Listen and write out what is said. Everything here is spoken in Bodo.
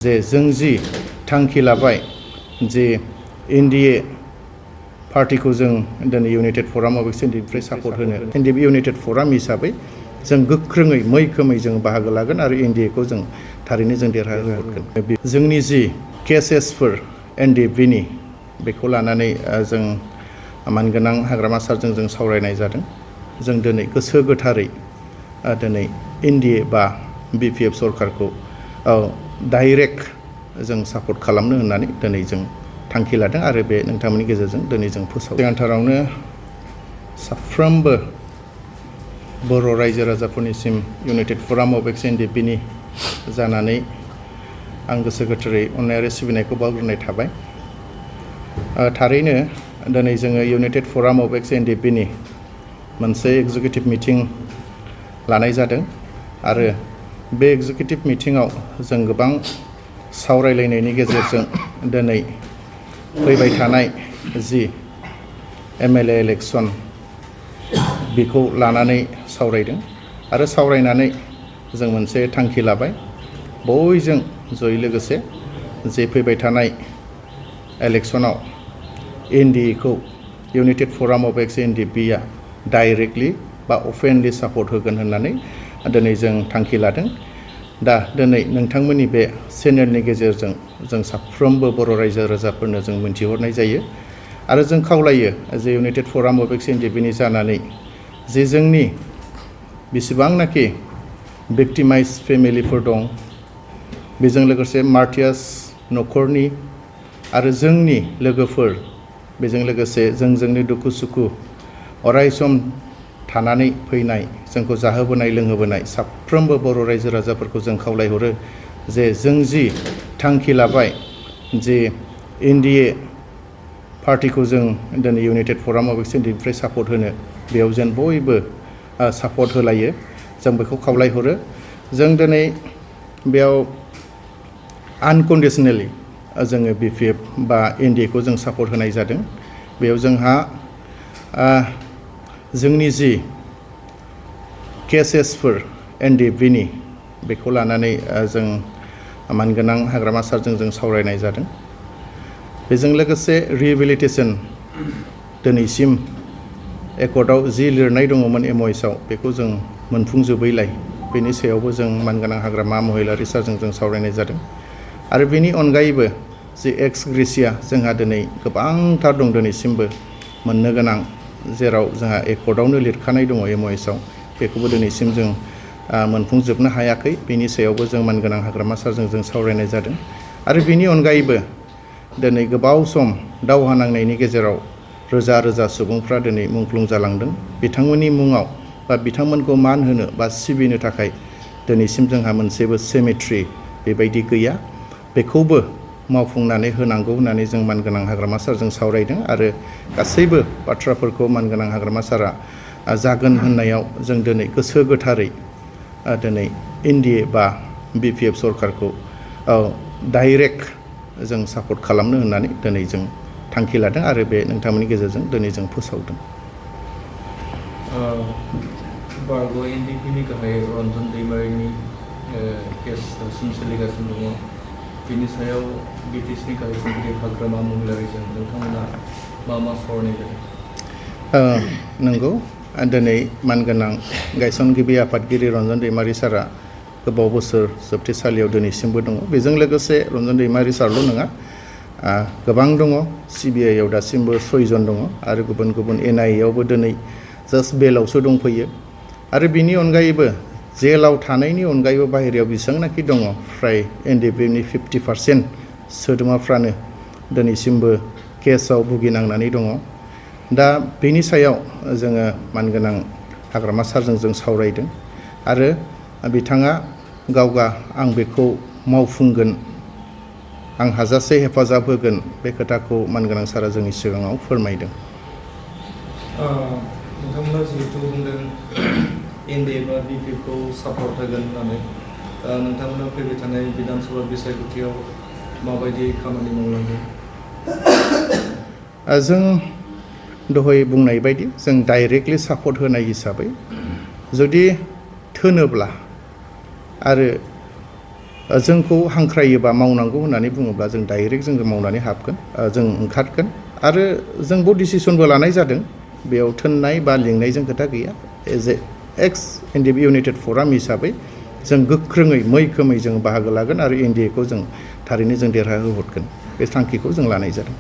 जे जों जि थांखि लाबाय जे एनडिए पार्टिखौ जों दिनै इउनाइटेड फराम अफ एक्सचेन्जनिफ्राय सापर्ट होनो एनडिए इउनाइटेड फराम हिसाबै जों गोख्रोङै मैखोमै जों बाहागो लागोन आरो एनडिएखौ जों थारैनो जों देरहाहोगोन। जोंनि जि केसेसफोर एनडिएफबिनि बेखौ लानानै जों मानगोनां हाग्रामा सारजों जों सावरायनाय जादों। जों दिनै गोसो गोथारै दिनै एनडिए बा बिपिएफ सरकारखौ डाइरेक्ट जों सापर्ट खालामनो होननानै दिनै जों थांखि लादों आरो बे नोंथांमोननि गेजेरजों दिनै जों फोसावदों। सिगांथारावनो साफ्रोमबो बर' रायजो राजाफोरनिसिम इउनाइटेड फराम अफ एक्सचेन्जबिनि जानानै आं गोसो गोथारै अननाय आरो सिबिनायखौ बावग्रोनाय थाबाय। थारैनो दिनै जोङो इउनाइटेड फराम अफ एक्सचेन्जबिनि मोनसे एग्जिकिउटिभ मिटिं लानाय जादों आरो बे एग्जिकिउटिभ मिटिङाव जों गोबां सावरायलायनायनि गेजेरजों दिनै फैबाय थानाय जि एमएलए इलेक्सन बेखौ लानानै सावरायदों आरो सावरायनानै जों मोनसे थांखि लाबाय बयजों जयै लोगोसे जे फैबाय थानाय इलेक्सनाव एनडिएखौ इउनाइटेड फराम अफ एक्सचेन्जबिआ डाइरेक्टलि बा अपेनलि सापर्ट होगोन होननानै दिनै जों थांखि लादों। दा दिनै नोंथांमोननि बे चेनेलनि गेजेरजों जों साफ्रोमबो बर' रायजो राजाफोरनो जों मिन्थिहरनाय जायो आरो जों खावलायो जे इउनाइटेड फराम अफ एक्सचेन्जबिनि जानानै जे जोंनि बेसेबांनाखि भिक्टिमाइज फेमिलिफोर दं बेजों लोगोसे मार्टियास न'खरनि आरो जोंनि लोगोफोर बेजों लोगोसे जोंनि दुखु सुखु अरायसम थानानै फैनाय जोंखौ जाहोबोनाय लोंहोबोनाय साफ्रोमबो बर' रायजो राजाफोरखौ जों खावलायहरो जे जों जि थांखि लाबाय जे एनडिए पार्टिखौ जों दिनै इउनाइटेड फराम अफ एक्सचेन्जनिफ्राय सापर्ट होनो बेयाव जेन बयबो सापर्ट होलायो जों बेखौ खावलायहरो। जों दिनै बेयाव आनकन्डिसनेलि जोङो बिपिएफ बा एनडिएखौ जों सापर्ट होनाय जादों। बेयाव जोंहा जोंनि जि केसेसफोर एनडिएफबिनि बेखौ लानानै जों मानगोनां हाग्रामा सारजों जों सावरायनाय जादों। बेजों लोगोसे रिहेबिलिटेसन दिनैसिम एकर्डआव जि लिरनाय दङमोन एमअएसआव बेखौ जों मोनफुंजोबैलाय बेनि सायावबो जों मानगोनां हाग्रामा महिलारि सारजों जों सावरायनाय जादों आरो बेनि अनगायैबो जि एक्स ग्रेसिया जोंहा दिनै गोबांथार दं दिनैसिमबो मोननो गोनां जेराव जोंहा एकर्डआवनो लिरखानाय दङ एमअएसआव बेखौबो दिनैसिम जों मोनफुंजोबनो हायाखै। बेनि सायावबो जों मानगोनां हाग्रामा सारजों जों सावरायनाय जादों आरो बेनि अनगायैबो दिनै गोबाव सम दावहा नांनायनि गेजेराव रोजा रोजा सुबुंफ्रा दिनै मुंख्लं जालांदों। बिथांमोननि मुङाव बा बिथांमोनखौ मान होनो बा सिबिनो थाखाय दिनैसिम जोंहा मोनसेबो सेमेट्रि बेबायदि गैया। बेखौबो मावफुंनानै होनांगौ होननानै जों मानगोनां हाग्रामा सारजों सावरायदों आरो गासैबो बाथ्राफोरखौ मानगोनां हाग्रामा सारा जागोन होननायाव जों दिनै गोसो गोथारै दिनै एनडिए बा बिपिएफ सरकारखौ डाइरेक्ट जों सापर्ट खालामनो होननानै दिनै जों थांखि लादों आरो बे नोंथांमोननि गेजेरजों दिनै जों फोसावदों। बारग' एनडिएफबिनि गाहाय रन्जन दैमारिनि केस दासिम सोलिगासिनो दङ। बिनि सायाव बिटिसिनि गाहाय खुंगिरि हाग्रामा महिलारिजों नोंथांमोना मा सावरायनाय जादों? नंगौ दिनै मानगोनां गायसनगिरि आफादगिरि रन्जन दैमारि सारा गोबाव बोसोर जोबथेसालियाव दिनैसिमबो दङ। बेजों लोगोसे रन्जन दैमारि सारल' नङा गोबां दङ। सिबिआइआव दासिमबो 6 जन दङ आरो गुबुन गुबुन एनआइएआवबो दिनै जास्ट बेलावसो दंफैयो आरो बिनि अनगायैबो जेलाव थानायनि अनगायैबो बाहेरायाव बेसेबांनाखि दङ फ्राय एनडिएफबिनि 50% सोद्रोमाफ्रानो दिनैसिमबो केसआव भुगिनांनानै दङ। दा बेनि सायाव जोङो मानगोनां हाग्रामा सारजों जों सावरायदों आरो बिथाङा गावगा आं बेखौ मावफुंगोन आं हाजासे हेफाजाब होगोन बे खोथाखौ मानगोनां सारा जोंनि सिगाङाव फोरमायदों। नोंथांमोना जिहेतु बुंदों एनडिए बा बिपिएफखौ सापर्ट होगोन होननानै नोंथांमोना फैबाय थानाय बिधानसभा बिसायख'थियाव माबायदि खामानि मावलांगोन? जों दहाय बुंनाय बायदि जों डाइरेक्टलि सापर्ट होनाय हिसाबै जुदि थोनोब्ला आरो जोंखौ हांख्रायोबा मावनांगौ होननानै बुङोब्ला जों डाइरेक्ट जों मावनानै हाबगोन, जों ओंखारगोन आरो जों बहुद डिसिसनबो लानाय जादों। बेयाव थोननाय बा लिंनायजों खोथा गैया। As a ex NDFB united forum हिसाबै जों गोख्रोङै मैखोमै जों बाहागो लागोन आरो एनडिएखौ जों थारैनो जों देरहाहोहरगोन। बे थांखिखौ जों लानाय जादों।